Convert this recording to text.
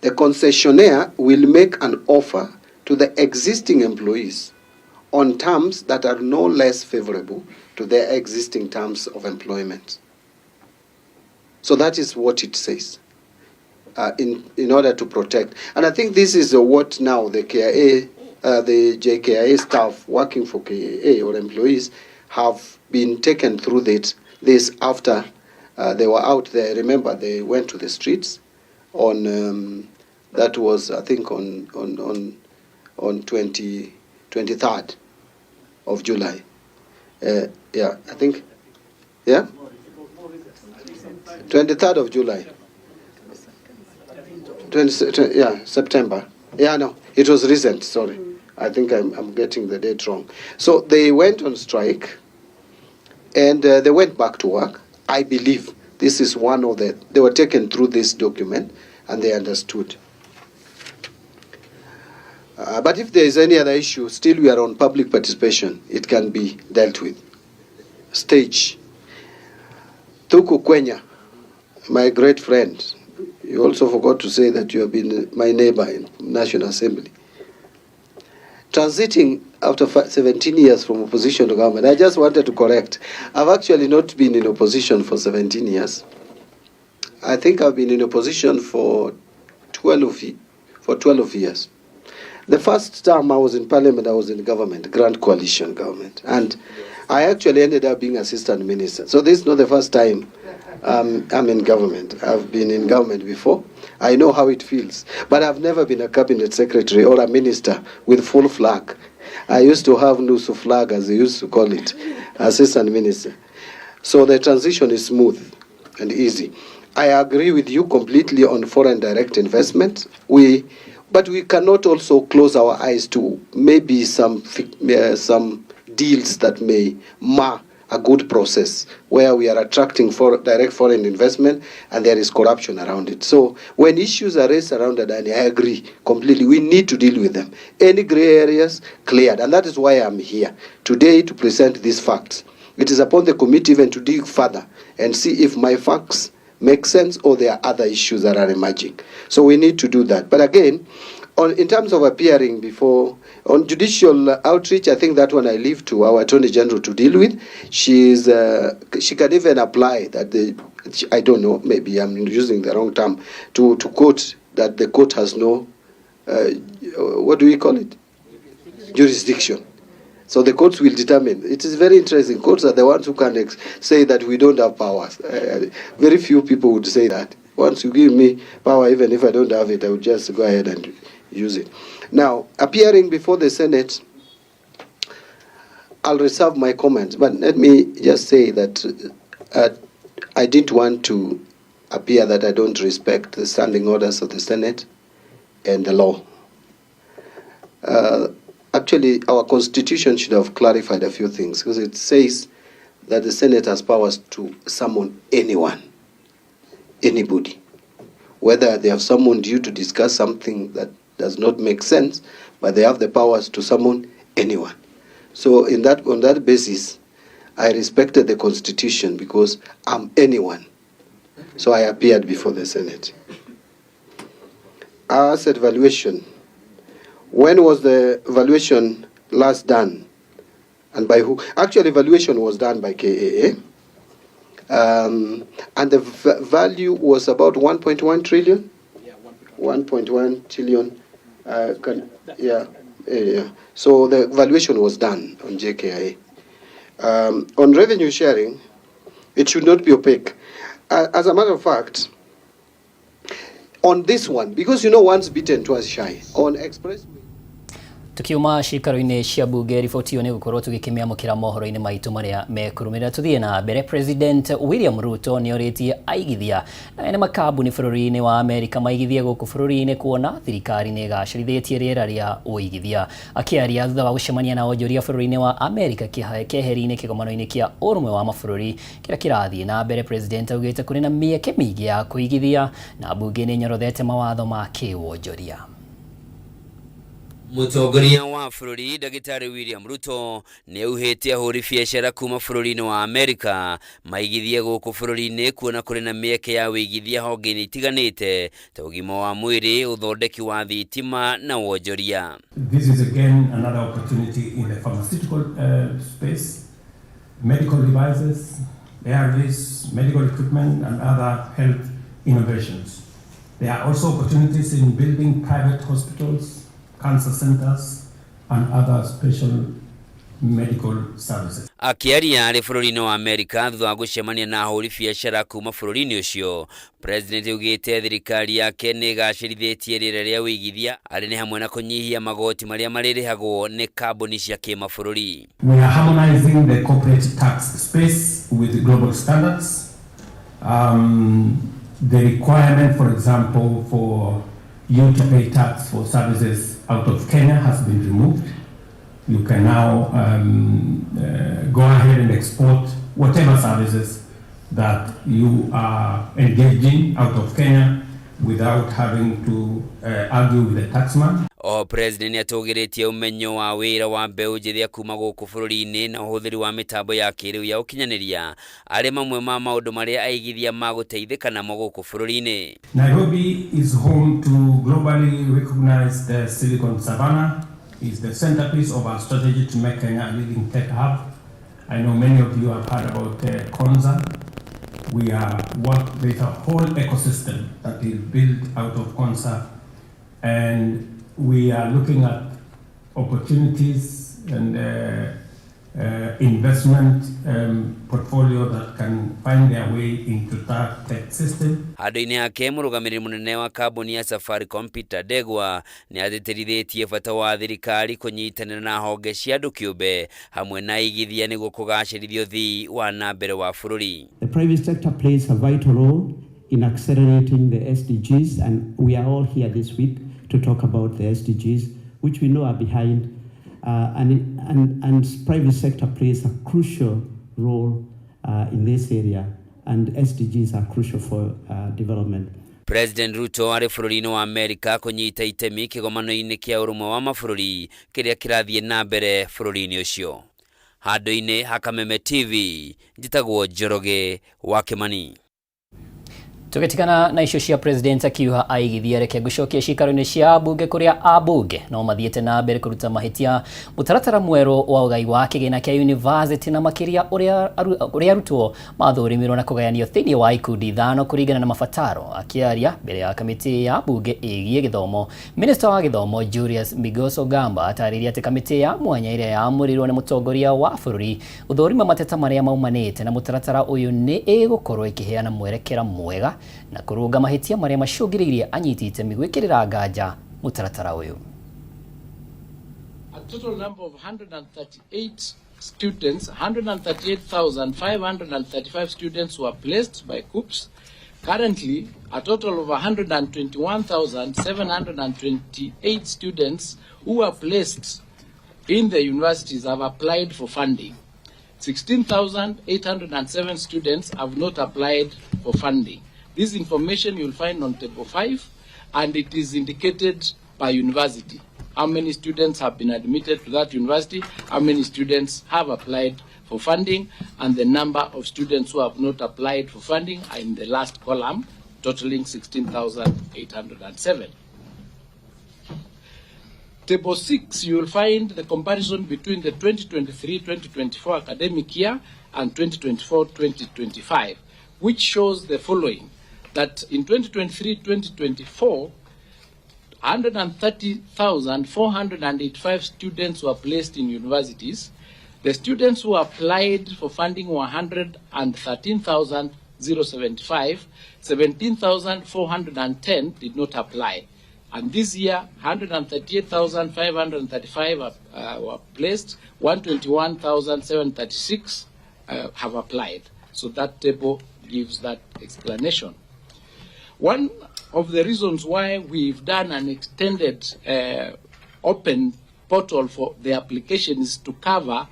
The concessionaire will make an offer to the existing employees on terms that are no less favorable to their existing terms of employment. So that is what it says in order to protect. And I think this is what now the KIA, the JKIA staff working for KAA or employees have been taken through this after they were out there. Remember, they went to the streets on, that was, I think, on 23rd of July. Yeah, I think, yeah? 23rd of July. 20, 20, yeah, September. Yeah, no, it was recent, sorry. I think I'm getting the date wrong. So they went on strike and they went back to work. I believe this is one of the, they were taken through this document and they understood. But if there is any other issue, still we are on public participation. It can be dealt with. Stage. Thuku Kwenya, my great friend. You also forgot to say that you have been my neighbor in National Assembly. Transiting after 17 years from opposition to government, I just wanted to correct. I've actually not been in opposition for 17 years. I think I've been in opposition for 12 years. The first time I was in parliament, I was in government, Grand Coalition government. And I actually ended up being assistant minister. So this is not the first time I'm in government. I've been in government before. I know how it feels. But I've never been a cabinet secretary or a minister with full flag. I used to have nusu flag, as they used to call it, assistant minister. So the transition is smooth and easy. I agree with you completely on foreign direct investment. But we cannot also close our eyes to maybe some deals that may mar a good process where we are attracting for direct foreign investment and there is corruption around it. So when issues are raised around Adani, I agree completely. We need to deal with them. Any gray areas, cleared. And that is why I'm here today to present these facts. It is upon the committee even to dig further and see if my facts make sense or there are other issues that are emerging. So we need to do that. But again, in terms of appearing before, on judicial outreach, I think that one I leave to our Attorney General to deal with. She can even apply that the, I don't know, maybe I'm using the wrong term, to court that the court has no, what do we call it? Jurisdiction. So the courts will determine. It is very interesting. Courts are the ones who can say that we don't have powers. Very few people would say that. Once you give me power, even if I don't have it, I would just go ahead and use it. Now, appearing before the Senate, I'll reserve my comments, but let me just say that I didn't want to appear that I don't respect the standing orders of the Senate and the law. Actually, our constitution should have clarified a few things, because it says that the Senate has powers to summon anyone, anybody, whether they have summoned you to discuss something that does not make sense, but they have the powers to summon anyone. So on that basis, I respected the constitution because I'm anyone. So I appeared before the Senate. Asset valuation. When was the valuation last done? And by who? Actually, valuation was done by KAA. And the value was about 1.1 trillion? Yeah, 1.1. 1.1 trillion. Yeah. So the valuation was done on JKIA. On revenue sharing, it should not be opaque. As a matter of fact, on this one, because once bitten, twice shy, on expressway. Tukiuma cikaro-inĩ cia bunge, riboti ĩyo nĩ gũkorwo tũgĩkĩmĩamũkĩra mohoro-inĩ maitũ marĩa mekũrũmĩrĩra. Tũthiĩ na mbere. President William Ruto nĩ orĩtie aigithia na ene makambuni bũrũri-inĩ wa Amerika maigithie gũkũ bũrũri-inĩ kuona thirikari nĩ ĩgacĩrithĩtie rĩera rĩa ũigithia. Akĩaria thutha wa gũcemania na onjoria bũrũri-inĩ wa Amerika keheri-inĩ kĩgomano-inĩ kĩa ũrũmwe wa mabũrũri kĩrĩa kĩrathiĩ na mbere, President augĩte kũrĩ na mĩeke mĩingĩ ya kũigithia na bunge nĩ ĩnyorothete mawatho ma kĩwonjoria. Mũtongoria wa bũrũri Ndagĩtarĩ William Ruto nĩ auhĩte ahũri biacara kuma bũrũri-inĩ wa Amerika maigithie gũkũ bũrũri-inĩ kuona kũrĩ na mĩeke ya wĩigithia honge-inĩ itiganĩte ta ũgima wa mwĩrĩ, ũthondeki wa thitima na wonjoria. This is again another opportunity in the pharmaceutical space, medical devices, ARVs, medical equipment and other health innovations. There are also opportunities in building private hospitals, cancer centers and other special medical services. Akĩaria arĩ bũrũri-inĩ wa Amerika thutha wa gũcemania na ahũri biacara kuma bũrũri-inĩ ũcio, President augĩte thirikari yake nĩ ĩgacĩrithĩtie rĩera rĩa wĩigithia arĩ nĩ hamwe na kũnyihia magoti marĩa marĩrĩhagwo nĩ kambuni cia kĩmabũrũri. We are harmonizing the corporate tax space with global standards. The requirement, for example, for you to pay tax for services out of Kenya has been removed. You can now go ahead and export whatever services that you are engaging out of Kenya without having to argue with the taxman. Oho President nĩatũgĩrĩtie ũmenyo wa wĩra wa mbeũ njĩthĩ kuma gũkũ bũrũri-inĩ na ũhũthĩri wa mĩtambo ya kĩrĩu ya ũkinyanĩria arĩ mamwe ma maũndũ marĩa aigithia magũteithĩka namo gũkũ bũrũri-inĩ. Nairobi is home to globally recognized Silicon Savannah, is the centerpiece of our strategy to make Kenya a leading tech hub. I know many of you have heard about Konza. We are what there's a whole ecosystem that is built out of Konza, and we are looking at opportunities and investment portfolio that can find their way into that tech system. Handũ-inĩ hake mũrũgamĩrĩri mũnene wa kambuni ya Safaricom Peter Ndegwa nĩ atĩtĩrithĩtie bata wa thirikari kũnyitanĩra na honge cia andũ kĩũmbe hamwe na aigithia nĩguo kũgacĩrithia ũthii wa na mbere wa bũrũri. The private sector plays a vital role in accelerating the SDGs, and we are all here this week to talk about the SDGs, which we know are behind, and private sector plays a crucial role in this area, and SDGs are crucial for development. President Ruto arĩ bũrũri-inĩ wa Amerika kũnyita itemi kĩgomano-inĩ kĩa ũrũmwe wa mabũrũri kĩrĩa kĩrathiĩ na mbere bũrũri-inĩ ũcio. Handũ-inĩ ha Kameme TV, njĩtagwo Njoroge wa Kĩmani. Tũgĩtigana na icio cia President akiuga aigithia, reke ngũcokie ciikaro-inĩ cia ambunge kũrĩa ambunge no mathiĩte na mbere kũruta mahĩtia mũtaratara mwerũ wa ũgai wa kĩgĩna kĩa university na makĩria ũrĩa arutwo mathũrimirwo na kũgayanio thĩinĩ wa ikundi ithano kũringana na mabataro. Akĩaria mbere ya kamĩtĩ ya mbunge ĩgiĩ gĩthomo, Minista wa gĩthomo Julius Migos Ogamba atarĩirie atĩ kamĩtĩ ya mwanya ĩrĩa yamũrirwo nĩ mũtongoria wa bũrũri gũthũrima mateta marĩa maumanĩte na mũtaratara ũyũ nĩ ĩgũkorwo ĩkĩheana mwerekera mwega na kũrũnga mahĩtia marĩa macũngĩrĩirie anyiti itemi gwĩkĩrĩra nganja mũtaratara ũyũ. A total number of 138 students, 138,535 students were placed by KUCCPS. Currently, a total of 121,728 students who were placed in the universities have applied for funding. 16,807 students have not applied for funding. This information you'll find on table 5, and it is indicated by university. How many students have been admitted to that university, how many students have applied for funding, and the number of students who have not applied for funding are in the last column, totaling 16,807. Table 6, you will find the comparison between the 2023-2024 academic year and 2024-2025, which shows the following, that in 2023-2024, 130,485 students were placed in universities. The students who applied for funding were 113,075. 17,410 did not apply. And this year, 138,535 were placed, 121,736 have applied. So that table gives that explanation. One of the reasons why we've done an extended open portal for the application is to cover